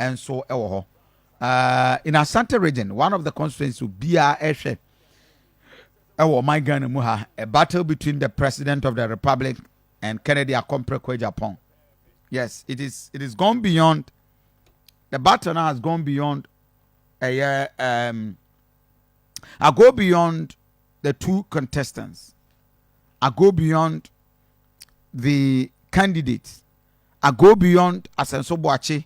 nso wɔ hɔ. In Asante Region, one of the constituencies obiara ɛhwɛ ɛwɔ ɔman Ghana mu ha, a battle between the President of the Republic and Kennedy Akompreko Agyapong. Yes, it is gone beyond, the battle now has gone beyond ɛyɛ I go beyond the two contestants. I go beyond the candidates. I go beyond Asenso Boakye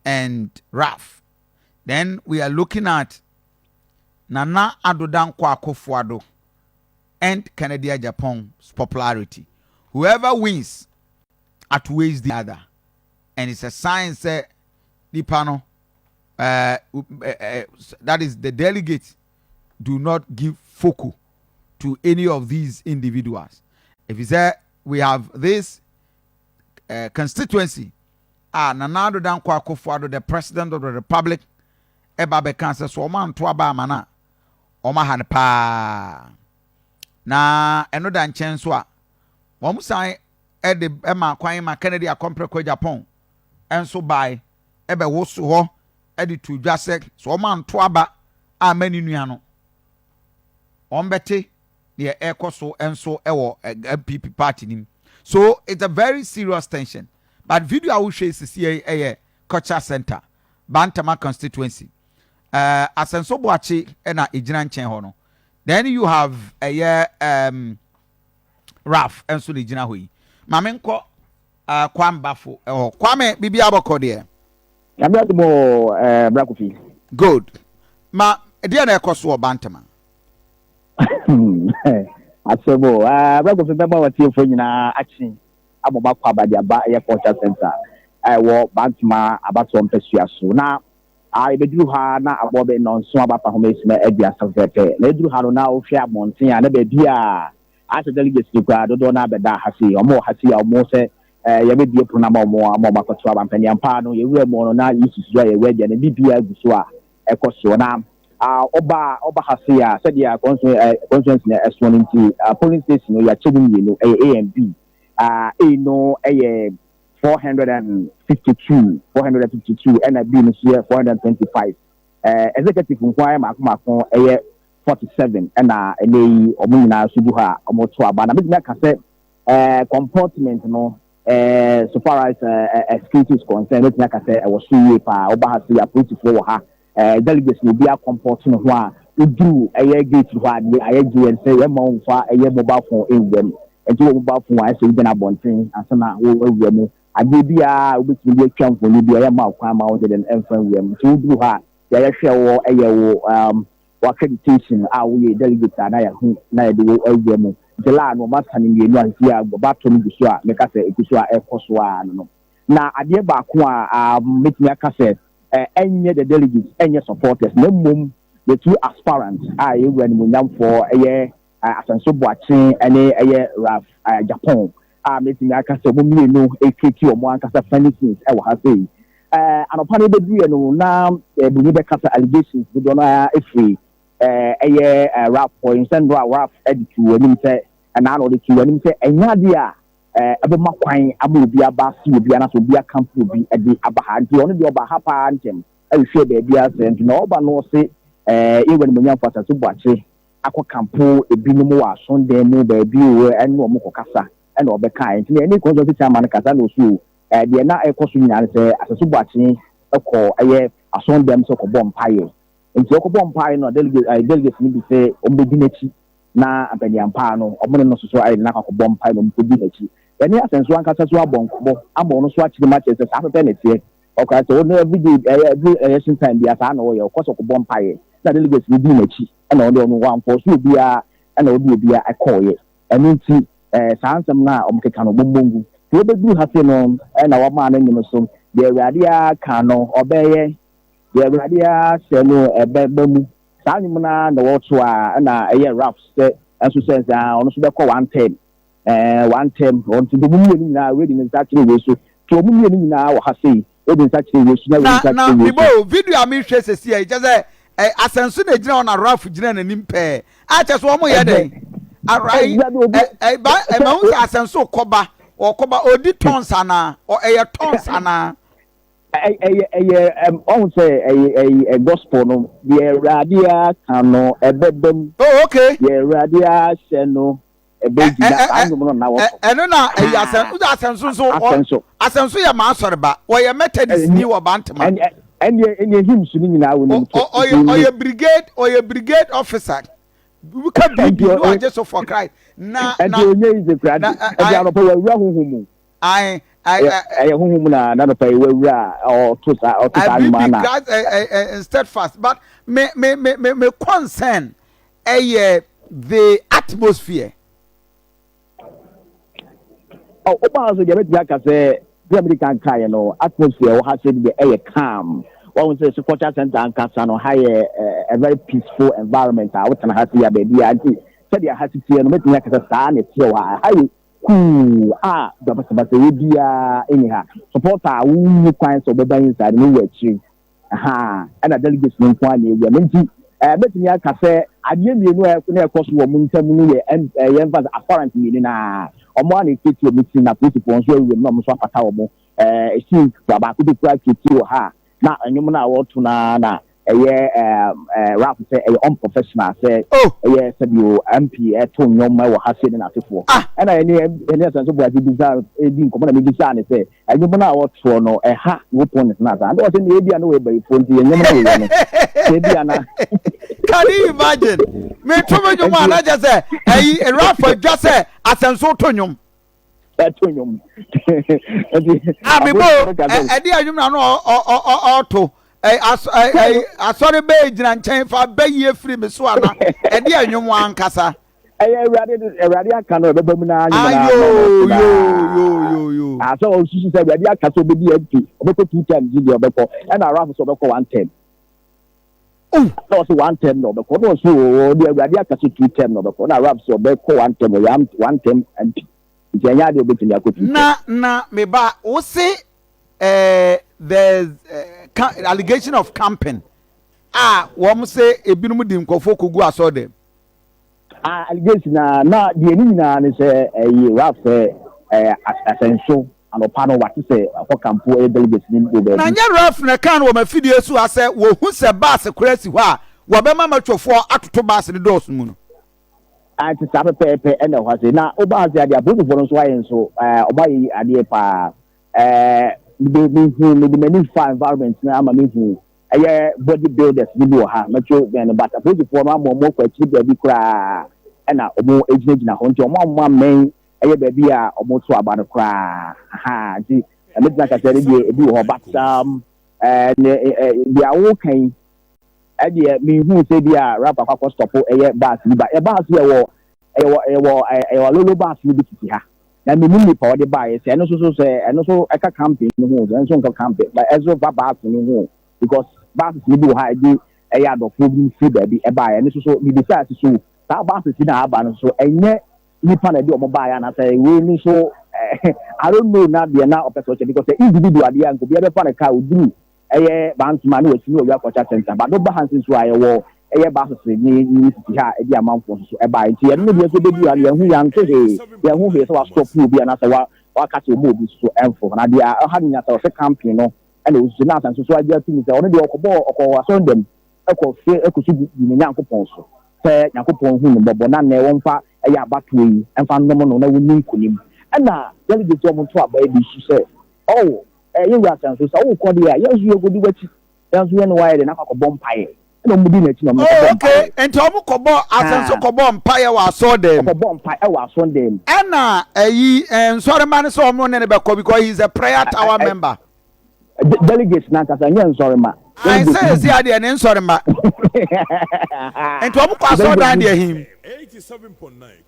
and Ralph. Then we are looking at Nana Addo Dankwa Akufo-Addo and Kennedy Agyapong's popularity. Whoever wins outweighs the other. And it's a sign sɛ nipa no that is, the delegates do not give focus to any of these individuals. If you say we have this constituency, ah, Nana Addo Dankwa Akufo-Addo, the President of the Republic, ɛba bɛka sɛ so ɔmo anto aba ama no a, ɔmo aha no paa. Na ɛno da nkyɛn so a, wɔn san ɛde ɛma kwan ma Kennedy Akompreko Agyapong ɛnso bae ɛbɛwoso hɔ ɛde to dwa sɛ so ɔmo anto aba ama ne nua no, wɔn bɛte deɛ ɛrekɔ so nso ɛwɔ NPP party nim. So it's a very serious tension. But video a wohwɛ sisi yi ɛyɛ Culture Center, Bantama constituency. Asenso Boakye ɛna egyina nkyɛn hɔ no. Then you have ɛyɛ Ralph nso na egyina hɔ yi. Maame nkɔ Kwame Bafo ɛhɔ. Kwame, bibi abɔkɔ deɛ? Nyame adom o, bra Kofi. Good. Ma deɛ na ɛkɔ so wɔ Bantama? Asɛm o, bra Kofi, bɛma wɔtiefoɔ nyinaa akye abɔ bakɔ abade aba ɛyɛ Culture Center ɛwɔ Bantama abatoɔ mpɛsua so. Na yɛbɛduru ha na abɔ bɛ 7 aba fa homa esima 30 pɛpɛ. Na ɛduru ha no na wohwɛ abɔnten a, na baabi a asɛ delegates no koraa dodoɔ no abɛda ha sei. Ɔmo wɔ ha sei a ɔmo sɛ yɛbɛbie pono ama ɔmo akɔto aba. Mpanyinpa no yɛwura mu no na yɛsusu so a yɛwura deɛ no biribiara gu so a ɛkɔ soɔ. Na ɔba ha sei a, sɛdeɛ constituency no ɛsoɔ no nti, polling station no yɛakyɛ mu mmienu, ɛyɛ A and B. A no ɛyɛ 452, 452, ɛna B no nso yɛ 425. Executive nko ara mako mako ɛyɛ 47, ɛna ɛnɛ yi ɔmo nyinaa nso gu hɔ a ɔmo to aba. Na bɛtumi aka sɛ comportment no, so far as security is concerned, bɛtumi aka sɛ ɛwɔ so yie paa. Ɔba ha sɛ apolisifoɔ wɔ ha, delegates na obi acomport ne ho a oduru ɛyɛ gate hɔ a, deɛ ayɛ gye yɛn sɛ yɛma wɔn fa ɛyɛ mobile phone nwura mu. Nti wɔ mobile phone a, ɛsɛ wogyina abɔnten ansa na wɔawura mu. Adeɛ biara wobɛtumi de atwa mfoni bi a, yɛma kwan ma wɔde den ɛmfa nwura mu. Nti woduru hɔ a, deɛ yɛhwɛ wɔ ɛyɛ wo wɔ accreditation a woyɛ delegate a, na yɛho na yɛde wo awura mu. Nti laa no ɔmo asa no mmienu a sisi a bato no gu so a, meka sɛ egu so a ɛkɔ so a no. Na adeɛ baako a mɛtumi aka sɛ ɛnyɛ the delegates, ɛnyɛ supporters, na mmom the two aspirants a yɛwura nimonyamfoɔ ɛyɛ Asenso Boakye ɛne ɛyɛ Ralph Agyapong a mɛtumi aka sɛ ɔmo mmienu ekiriki ɔmo ankasa funny scenes ɛwɔ ha sei. Anɔpa no bɛduru yɛ no na buni bɛka sɛ allegations dodoɔ no ara efiri ɛyɛ Ralph hɔ. Nsɛm a Ralph ɛde tu anim sɛ ɛnaa na ɔde tu anim sɛ ɛnyɛ adeɛ a ɛbɛma kwan ama obi aba si obi anaasɛ obi akamfo obi ɛde aba ha. Nti ɔno deɛ ɔba ha paa ntɛm ɛrehwɛ baabi asɛ. Nti na ɔba no, ɔse yɛwura nimonyamfo Asenso Boakye akɔ kampo ebinom wɔ asondan mu baabi o, ɛne ɔmo kɔ kasa ɛna ɔbɛka. Nti na ɛne constituency chairman kasa na osu deɛ na ɛkɔ so nyinaa sɛ Asenso Boakye ɛkɔ ɛyɛ asondan sɛ ɔkɔbɔ mpaeɛ. Nti ɔkɔbɔ mpaeɛ no, delegate no bi sɛ ɔmo bɛdi n'akyi na mpanyinpaa no ɔmo ne no soso ayɛ de n'akɔ akɔbɔ mpaeɛ na ɔmo kɔdi n'akyi. Ɛne Asenso ankasa so abɔ nkɔmɔ ama ɔno so akyerɛ mu akyerɛ sɛ saa pɛpɛ na ɛteɛ. Ɔkora sɛ ɔno every day, ɛyɛ every election time bi saa na ɔyɛ ɔkɔ sɛ ɔkɔbɔ mpaeɛ na delegates no di n'akyi, ɛna ɔde ɔno wamfɔ so obiara ɛna ɔde obiara ɛkɔɔyɛ. Ɛno nti saa nsɛm no a ɔmo keka no, ɔmo ngu. Nti wɔbɛduru ha se no, ɛna wɔmaa no nnwom so deɛ Awurade aka no ɔbɛyɛ, deɛ Awurade ahyɛ no ɛbɛba mu. Saa nnwom no na wɔto a, ɛna ɛyɛ Ralph sɛ ɛnso sɛ ɔno nso bɛkɔ one term, one term. Ɔnti ɔmo mmienu nyinaa wei de ne nsa kyerɛ wei so. Nti ɔmo mmienu nyinaa wɔ ha sei, wei de nsa kyerɛ wei so na wei nsa na kyerɛ wei so. Bibo video a mehwɛ sɛsi a, kyɛ sɛ Asɛnso na egyina hɔ na Ralph gyina n'anim pɛɛ a, kyɛ sɛ wɔn yɛ dɛn ara ɛ ɛ ba ɛma ho sɛ Asɛnso kɔba, ɔkɔba odi tons anaa ɛyɛ tons anaa? Ɛyɛ ɛyɛ ɔhu sɛ ɛyɛ ɛyɛ gospel no deɛ Awurade aka no ɛbɛba mu. Oh okay. Deɛ Awurade ahyɛ no ɛbɛgyina saa nnwom no na wɔto. Ɛno na ɛyɛ asɛn wosɛ asɛnso nso asɛnso asɛnso yɛ maa asɔre ba wɔyɛ Methodist ni wɔ Bantama. Ɛnneɛ ɛnneɛ hymns no nyinaa wɔ nim to. Ɔyɛ ɔyɛ brigade ɔyɛ brigade officer ka biribi na wagye so for Christ na na. Ɛnti onye ize kura ɛdi anɔpɛ wawura huhu mu. Ae, ɛyɛ honhom mu na n'anɔpa yi wawura a ɔto saa ɔto saa nnwuma na. Christ uh, steadfast but me me me me me concern ɛyɛ the atmosphere. Ɔ ɔba so deɛ bɛtumi aka sɛ deɛ mede kan kaeɛ no atmosphere wɔ ha sɛ deɛ ɛyɛ calm wɔn sɛ sɛ culture center ankasa no ha yɛ a very peaceful environment a wotena ha si ya baabi a nti sɛdeɛ ha si teɛ no mɛtumi aka sɛ saa na ɛteɛ wɔ ha ha yɛ Kuw a basabasayɛ biara nni ha. Supporter a wonni kwan sɛ wɔbɛba inside no wɔ akyiri. Ahaa, ɛna delegates no nko ara na ewura mu. Nti, eh, mɛtumi aka sɛ adeɛ mmienu a na ɛkɔ so wɔ wɔn ntam no yɛ ɛm, eh, yɛmfa sɛ apparent mmienu no ara. Wɔn ara na ɛtiatia wɔn ti na apolisifoɔ nso awura mu na wɔn nso apata wɔn. Eh, ɛsi baako bi koraa tiatia wɔ ha a, na nnwom no a wɔreto no ara na ɛyɛ ɛɛ rap sɛ ɛyɛ unprofessional sɛ Oh! ɛyɛ sɛbio MP ɛto nnwom wɔ ha sei ne n'asefoɔ. Ah! Ɛna ɛne ɛne Asanso Boakye bisa ɛdi nkɔmmɔ na mebisaa no sɛ ɛnwom no a wɔtoɔ no ɛha wo opponent no ansa? Ɛna ɔse nea ebia na wɔyɛ bayifoɔ nti ɛnwom no a wɔyɛ no sɛ ebia na Can you imagine? Meto me nnwom a nti na kyerɛ sɛ ɛyi Ralph adwa sɛ Asanso to nnwom. ɛto nnwom nti a mebɔ apolisifoɔ no ka sɛ ɛde anwom na no ɔto asɔre bɛɛ gyina nkyɛn fa bɛyie firi me so ana ɛde anwom ankasa ɛyɛ awurade awurade aka no ɛbɛba mu naa nnwom naa ayoyoyoyoyo asɛ ɔsusu sɛ awurade aka sɛ ɔbɛdi mp ɔbɛkɔ two terms deɛ ɔbɛkɔ ɛna arafo sɛ ɔbɛkɔ one term na ɔsɛ one term na ɔbɛkɔ na ɔsɛ ɔde awurade aka sɛ two term na ɔbɛkɔ na arafo sɛ ɔbɛkɔ one term ɔyɛ one term mp nti ɛnyɛ adeɛ ɔbɛtumi akɔ two term. Na na me ba wo se eh, there's eh, allegation of camping a wɔn se ebinom di nkurɔfoɔ kogu asɔre dɛm. Ah, allegation na na deɛ ne nyinaa ne sɛ ɛyɛ rap sɛ ɛɛ asɛnso anɔpa no wate sɛ akɔ kampo ɛyɛ delegates ne wɔ Na baabi. nyɛ Ralph na ɛkaa no wɔ m'afidie so ha sɛ wɔhu sɛ baase koraa si hɔ a wɔbɛma matwofoɔ atoto baase no dɔɔso mu no. Ah, nti saa pɛpɛɛpɛ ɛna ɛwɔ ha sei. Na woba ha sei adeɛ apolisifoɔ no nso ayɛ nso ɛɛ wɔn ayɛ adeɛ paa. Ɛɛ mede mehu mede m'ani fa environment no ama mehu ɛyɛ body builders no bi wɔ ha mɛtwe bɛn no but apolisifoɔ no ama wɔn akɔ akyiri baabi koraa ɛna wɔn gyinagyina hɔ nti wɔn amma mmɛn ɛyɛ baabi a wɔn to aba no koraa ahaa nti mɛtumi aka sɛ ɛno deɛ ebi wɔ hɔ but um, ɛɛ ne ɛɛ deɛ awoka yi ɛdeɛ menhuu sɛ bi a rap akɔ akɔ stop ɛyɛ bus bi ba ɛ bus yɛ wɔ ɛyɛ wɔ ɛyɛ wɔ ɛyɛ wɔ lolo bus no bi sisi ha na menim nipa ɔde baeɛ sɛ ɛno nso so sɛ ɛno nso ɛka campaign no ho sɛ ɛno nso nka campaign but ɛso ba bus no ho because buses no bi wɔ ha ɛde ɛyɛ adɔfoɔ bi firi baabi ɛbaeɛ ɛno nso so mebisa ase so saa buses yi na aba no so ɛnyɛ nipa na ɛde wɔn baeɛ anaasɛ wei no nso I don't know na deɛ na ɔpɛ sɛ ɔkyɛ because sɛ individual adeɛ a nka obiara bɛfa ne car oduru ɛyɛ Bantama ne watumi wɔ Wia Culture Centre but do ba ha nso a yɛwɔ ɛyɛ buses ne ne sisi ha a ɛde amanfoɔ nso so ɛbaeɛ nti ɛno no deɛ nso bɛduru ha no yɛnhu yɛnte hwee yɛnhu hwee sɛ wastɔpo obi anaasɛ wa waka sɛ ɔma obi nso so ɛmforo na deɛ ɛha no nyinaa sɛ ɔhwɛ camping no ɛna ɔsusu na asan nso so agye atum sɛ ɔno deɛ ɔkɔbɔɔ ɔkɔ asɔre dɛm ɛkɔ fie ɛkɔsu gu ne Nyankopɔn so sɛ Nyankopɔn hu no mmɔbɔ na nnɛ wɔmfa ɛyɛ abatoɔ yi ɛmfa nnom no na wɔnni nkonim ɛna delegates a wɔto aba yi bi su sɛ ɔwɔ Eh, yɛn wura sɛ nso sɛ wokɔ deɛ a, yɛn nso yɛkɔdi w'akyi. Yɛn nso yɛne wo ayɛ dɛn akɔ akɔbɔ mpaeɛ. Ɛna wɔn di n'akyi na wɔn Oh, kɔbɔ okay. mpaeɛ. Nti wɔn kɔbɔ asɛnso Ah, kɔbɔ mpaeɛ wɔ asɔɔdan mu. ɔkɔbɔ mpaeɛ wɔ asɔredan mu. Ɛna ɛyi eh, nsɔrema no sɛ wɔn ne no bɛkɔ because he is a prayer Ɛ- tower ɛ- ɛ- member. de- Delegates n'ankasa nyɛ nsɔrema. Ayi Delegates sɛ no esi bi. adeɛ ne nsɔrema. Nti wɔn kɔ Delegates asɔɔdan no deɛ bi. him.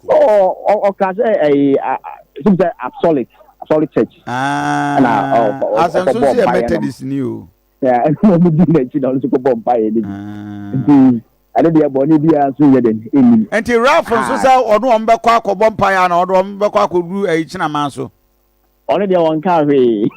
Oh, ɔka sɛ ɛyi, sɛ sɛ apostolic, apostolic church. Ɛna Ah, asɛnso ɔkɔbɔ nso yɛ mpaeɛ no. Methodist ni o. Ɛna wɔn di n'akyi na ɔno nso kɔbɔ mpaeɛ no bi. Ah. Nti ɛno deɛ bɔne biara nso nyɛ dɛn ɛnnim. Nti Ralph nso sɛ ɔno wɔn bɛkɔ akɔbɔ mpaeɛ ana ɔde wɔn bɛkɔ akɔduru ɛyi kyenaman so. Ɔno deɛ wɔnka hwee.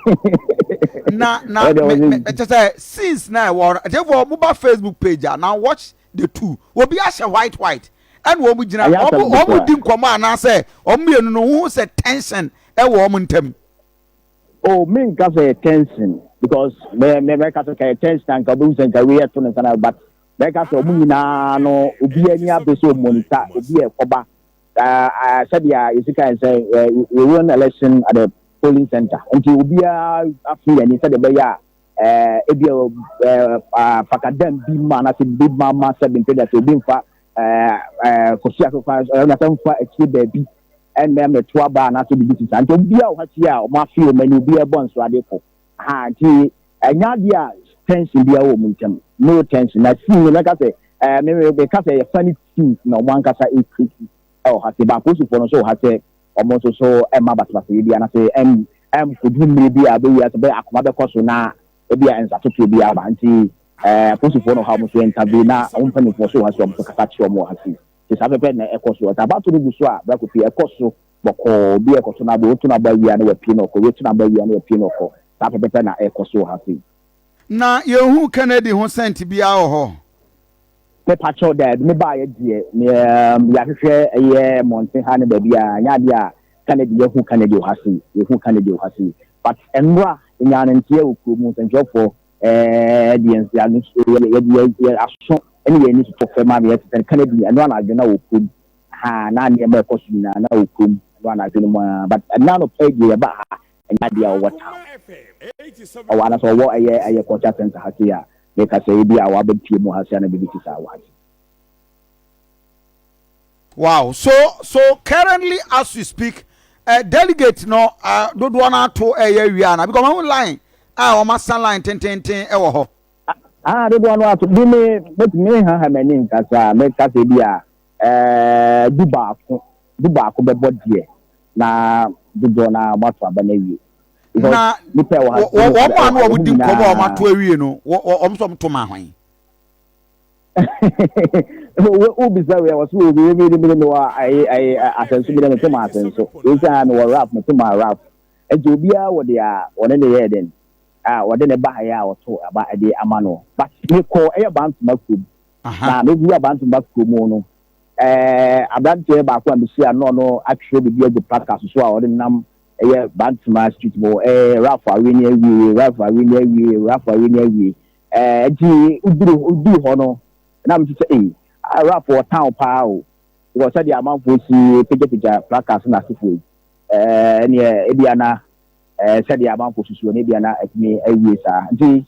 Na na Ɔno deɛ me me wɔsɛ kyɛ sɛ scenes na ɛwɔ no ɛtiɛfoɔ mo ba Facebook page a na watch the two obi ahyɛ white white ɛna wɔn gyina ɛnyɛ asɛm wɔn wɔn ketewa. di nkɔmɔ anaasɛ wɔn mmienu no ho sɛ tension ɛwɔ wɔn ntam. Oh, menka sɛ tension. Because mɛ mɛ mɛka sɛ kɛyɛ tension anka wobɛhu sɛ nka wei ɛto ne nsa na, but mɛka sɛ ɔmo nyinaa no, obi ani abere sɛ ɔmonitor obi a ɛkɔba sɛdeɛ yɛsi kan sɛ we won election at the polling center, nti obiara afi ani sɛdeɛ ɛbɛyɛ a ebi a fakadam bi ma anaasɛ bi ma sɛ bi mpɛ sɛ obi nfa kɔsi akɔkɔ ɛna sɛ nfa akyire baabi ɛnna mɛto aba anaasɛ bibi ti saa. Nti obiara wɔ ha si a ɔmo afi wɔn ani, obiara bɔ nso ade kɔ ha, nti ɛnya adeɛ a tension biara wɔ mu ntɛm, no tension. Na scene no, mɛka sɛ me mɛka sɛ yɛ funny scenes na ɔmo ankasa ecreate ɛwɔ ha sɛ baaposifoɔ no nso wɔ ha sɛ ɔmo nso so ɛma basabasa yi bi anaasɛ kodu mmiri bi a bɛyi asɛ bɛyɛ akoma bɛkɔ so na ebi a nsatoto bi aba. Nti aposifoɔ no ha, ɔmo nso intervene na ɔmo mpanimfoɔ so wɔ ha sɛ ɔmo nso kasa kyerɛ ɔmo wɔ ha si te saa pɛpɛ na ɛkɔ so. Ɔtɛ abato no gu so a, brako pii ɛkɔ so bɔkɔɔ. Obi ɛkɔ so n'aba, otu n'aba wia na wapie na ɔkɔ, otu n'aba wia na wapie na ɔkɔ. Saa pɛpɛpɛ na ɛkɔ so wɔ ha si. Na yɛhu Kennedy ho scent biara wɔ hɔ? Mepakyɛw, daabi. Me baayɛ deɛ, yɛahwehwɛ ɛyɛ mmɔnten ha ne baabi a nyɛ adeɛ a Kennedy, yɛhu Kennedy wɔ ha si, yɛhu Kennedy wɔ ha si. But nwura nyanenteɛ wɔ kurom, nsɛnkyerɛfoɔ deɛ yɛde yɛ aso ne yɛn ani so fam a yɛte sɛ Kennedy ɛno anadwo na wɔ kurom ha na nneɛma ɛkɔ so nyinaa na wɔ kurom ɛno anadwo no mu a. But ɛna no pɛ deɛ, yɛba ha, ɛnyɛ adeɛ a ɔwɔ town ɔwɔ anaasɛ ɔwɔ ɛyɛ culture center ha sei a meka sɛ ebi a wabɛpie mu ha sei ana biribi te saa wɔ ha sei. Wow. So currently as we speak, delegate no dodoɔ no ato ɛyɛ awia na because ɔmo line a ɔmo asa line tententen ɛwɔ hɔ. Ah, dodoɔ no ato bi. Me mɛtumi haha m'ani nkasa a mɛka sɛ bi a 11, 11 bɛbɔ deɛ na dodoɔ no a moato aba no awie. Na nipa ɛwɔ ha wɔn a no wɔn di nkɔmɔ a wɔn ato awie no, wɔn nso wɔn to ma ahwan? Wobisa wei a, wɔso wɔ bi mi mi mi wɔ ayi asɛnso bi dɛ meto ma asɛnso wei sɛ mewɔ rap, meto ma rap. Nti obiara wɔ deɛ a wɔne ne yɛɛ den a wɔde ne ba ha yɛ a wɔto aba de ama no. But mekɔ ɛyɛ Bantoma kurom na mewura Bantoma kurom no, aberanteɛ baako a mehyia no, ɔno atwerɛ biribi agu placard so a ɔde nam ɛyɛ Bantoma street mu, "Ralph awe ne awie, Ralph awe ne awie, Ralph awe ne awie." Nti woduru hɔ no na mi sɛ, ee, Ralph wɔ town paa o, because sɛdeɛ amanfoɔ si pagyapagya placard na asefoɔ yi, ɛneɛ ebi ana sɛdeɛ amanfoɔ susuo no, ebi ana ɛtumi awie saa. Nti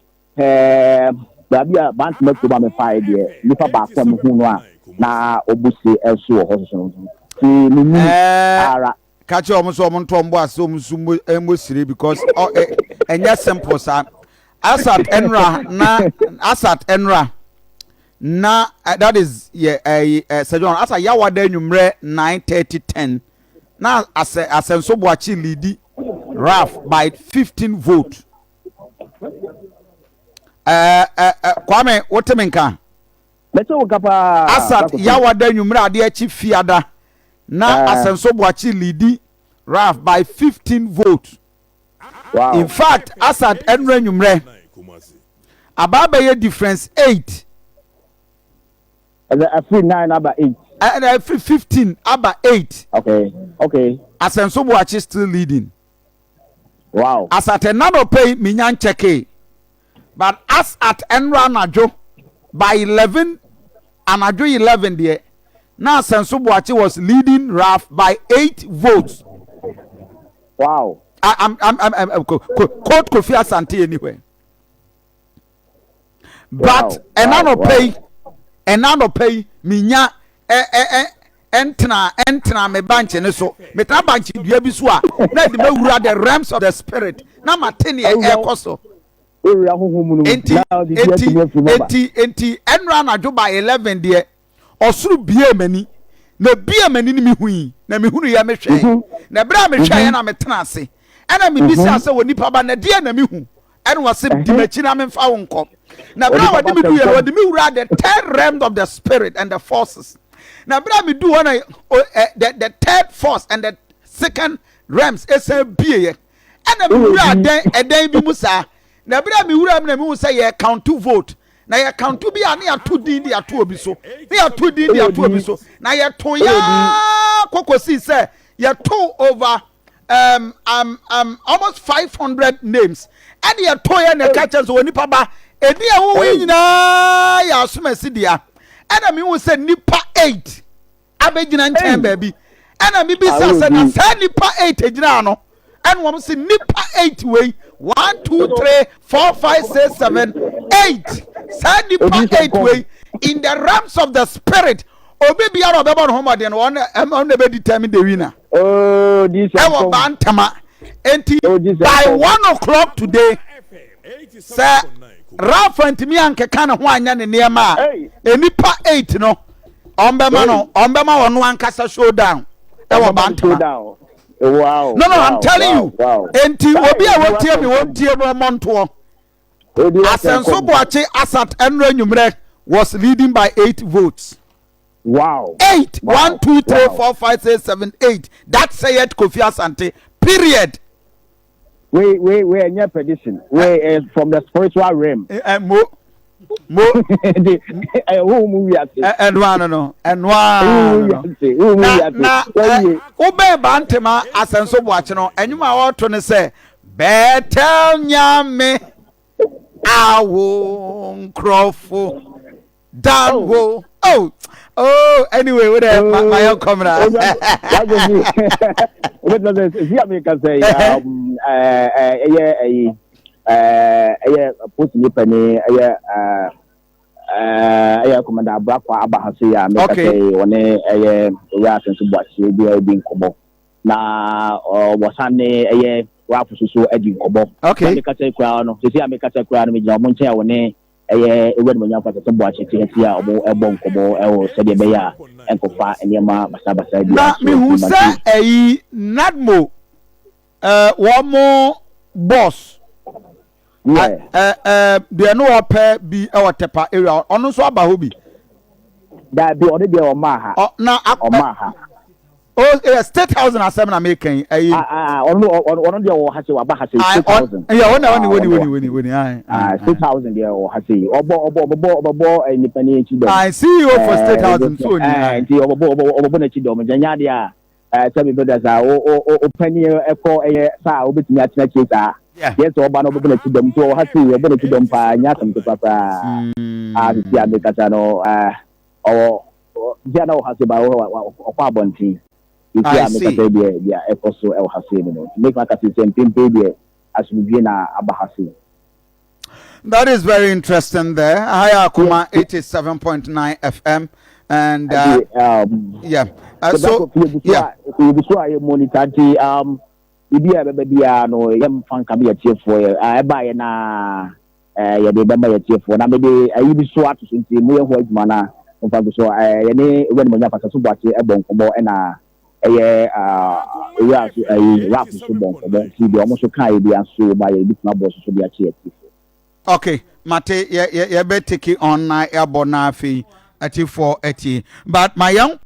baabi a Bantama kurom a mefaeɛ deɛ, nipa baako a mehu no a na ɔbu se ɛso wɔ hɔ soso no, nti menim ara. Ka kyerɛ wɔn sɛ wɔn ntɔ mbɔ ase, wɔn nso mbɔ sire because ɔ ɛ ɛnyɛ simple saa. Asat ɛnura na asat ɛnura na that is yɛ ɛɛ ɛ Sir John asa yawada enwumrɛ 9:30, 10 na asɛ Asɛnso Boakye lead Ralph by 15 vote. ɛɛ ɛ ɛ Kwame, wote me nka? Mɛte wo ka paa. Asat yawada enwumrɛ adeɛ akyi fiada na Asɛnso Boakye lead Ralph by 15 vote. In fact, asat ɛnura nwumrɛ aba abɛyɛ difference 8. Ɛsɛ afiri 9 aba 8. Ɛna afiri 15 aba 8. Asɛnso Boakye still leading. Asat ɛna nɔpɛ yi minya nkyɛke, but as at ɛnura anadwo by 11, anadwo 11 deɛ, na Asɛnso Boakye was leading Ralph by 8 votes. I, I'm, I'm, I'm, I'm, quote Kofi Asante anywhere. But ɛna nɔpɛ yi, ɛna nɔpɛ yi minya ɛ ɛ ɛ ɛntena ɛntena me bankye ne so, metena bankye dua bi so a na ɛde mɛwura the realms of the spirit na ma te neɛ ɛkɔ so. Ewura huhum no. Enti na biribi enti atumi afiri mu aba. Enti ɛnora anadwo by 11 deɛ, ɔsoro bie m'ani na bie m'ani ne mehui na mehunu yɛ mehwɛ na ɛberɛ a mehwɛ yɛ na metena ase ɛna mebisa sɛ, wɔ nipa ba, na deɛ na mehu? Ɛna wɔse, di m'akyi na memfa wo nkɔ. Na berɛ a wɔde me du yɛ no, wɔde me wura the third realm of the spirit and the forces. Na berɛ a medu hɔ na the third force and the second realms ɛsan bieɛ, ɛna mewura ɛdan ɛdan bi mu saa. Na berɛ a mewura mu na mehu sɛ yɛ count vote na yɛ count bi a ne yɛato din de ato obi so, ne yɛato din de ato obi so, na yɛto yaa kɔkɔsii sɛ yɛto over almost 500 names. Ɛne ɛtoeɛ na ɛka kyerɛ sɛ, "Onipa ba, ɛdi a ɛwɔ yi nyinaa yɛ asomasi dea." Ɛna mehu sɛ nipa eight abɛgyina nkyɛn baabi, ɛna mebisa sɛ, na saa nipa eight gyina no? Ɛna wɔn sɛ nipa eight wei, one, two, three, four, five, six, seven, eight, saa nipa eight wei, in the realms of the spirit, obi biara ɔbɛbɔ ne ho mmɔden no, wɔn ɛna ɛbɛ determine the winner. Ɛwɔ Bantama. Nti by 1 o'clock today, sɛ Ralph ntumi ankeka ne ho anya ne nneɛma a, nipa eight no, ɔmbɛma no, ɔmbɛma ɔno ankasa showdown ɛwɔ Bantama. No, I'm telling you. Nti obi a wɔtie mi, wɔtie no, ɔmɔ ntoɔ. Asenso Boakye asat ɛnura nwumrɛ was leading by eight votes. Eight. One, two, three, four, five, six, seven, eight. That say it Kofi Asante. Period. Wait, wait, wait, ɛnyɛ prediction. Wait, from the spiritual realm. Mo. Mo. Ɛwɔ mu wiase. Ɛnoa no, ɛnoa no. Na wobɛn Bantama Asenso Boakye no, ɛnwom a wɔto ne sɛ Bɛtɛl Nyame awo nkurɔfo dan wo. Oh, anyway, wo dɛ ma yɛ nkɔmra. Si a meka sɛ ɛyɛ ɛyi, ɛyɛ post nipa ni, ɛyɛ Commander Abrakwa aba ha so yi a meka sɛ ɔne ɛyɛ Owura Asenso Boakye bi a ɛdi nkɔmmɔ, na wɔsan ne ɛyɛ Ralph soso adi nkɔmmɔ. Meka sɛ koraa no, sisi a meka sɛ koraa no, megyina ɔmo nkyɛn a wɔne ɛyɛ ewura nimonyam Asenso Boakye te ase a ɔmo ɛbɔ nkɔmmɔ ɛwɔ sɛdeɛ ɛbɛyɛ a ɛnkɔfa nneɛma basabasa bi. Na mihu sɛ ɛyi NADMO wɔn mo boss ɛɛ deɛ no wɔpɛ bi ɛwɔ Tepa area, ɔno nso aba hɔ bi. Daabi, ɔno deɛ ɔmaa ha. Ɔ na ɔmaa ha. O ɛ State House na asɛm na meka yi ɛyi. Ɔno deɛ ɔwɔ ha se, waba ha se, State House. Yɛ ɔna ɔni woni woni woni woni ayi. State House deɛ ɔwɔ ha se, ɔbɔ ɔbɔ ɔbɛbɔ ɔbɛbɔ nipa ni akyi dɔm. Ayi, CEO for State House nso oni. Nti ɔbɛbɔ n'akyi dɔm, nkyɛn nyɛ adeɛ a sɛ mi bɛ da saa o o o panyin ɛkɔ ɛyɛ saa a wobɛtumi atena akyire saa. Yɛ sɛ ɔba no, ɔbɛbɔ n'akyi dɔm, nti ɔwɔ ha se, ɔbɔ n'akyi dɔm paa, nyɛ asɛm ketewa koraa. A sisi a mekasa no, ɔwɔ sisi a na ɔwɔ ha se ba ɔkɔ abɔnten. Sisi a mekasa deɛ ɛkɔ so ɛwɔ ha se no, nti mekasa kasa sɛ mpempe deɛ, asomdwie na aba ha se. That is very interesting there. Hi, Akuma 87.9 FM. And yeah, so yeah. Yɛgu so a yɛ monitor, nti biribi a ɛbɛba biara no, yɛmfa nka me yɛtiefoɔ yɛ ɛbaeɛ na yɛde bɛma yɛtiefoɔ, na mede ayi bi so ato so, nti moyɛ ho adwuma na mfa gu so. Yɛne ewura nimonyam Asenso Boakye ɛbɔ nkɔmmɔ, ɛna ɛyɛ ewura so ɛyi rap so bɔ nkɔmmɔ, nti deɛ ɔmo nso kaa yɛ bi nso ba yɛ bi tuma bɔ so de akyɛ yɛtiefoɔ. Okay, mate. Yɛ yɛ yɛbɛ take on na yɛabɔ na afei atifoɔ atie, but ma yɛn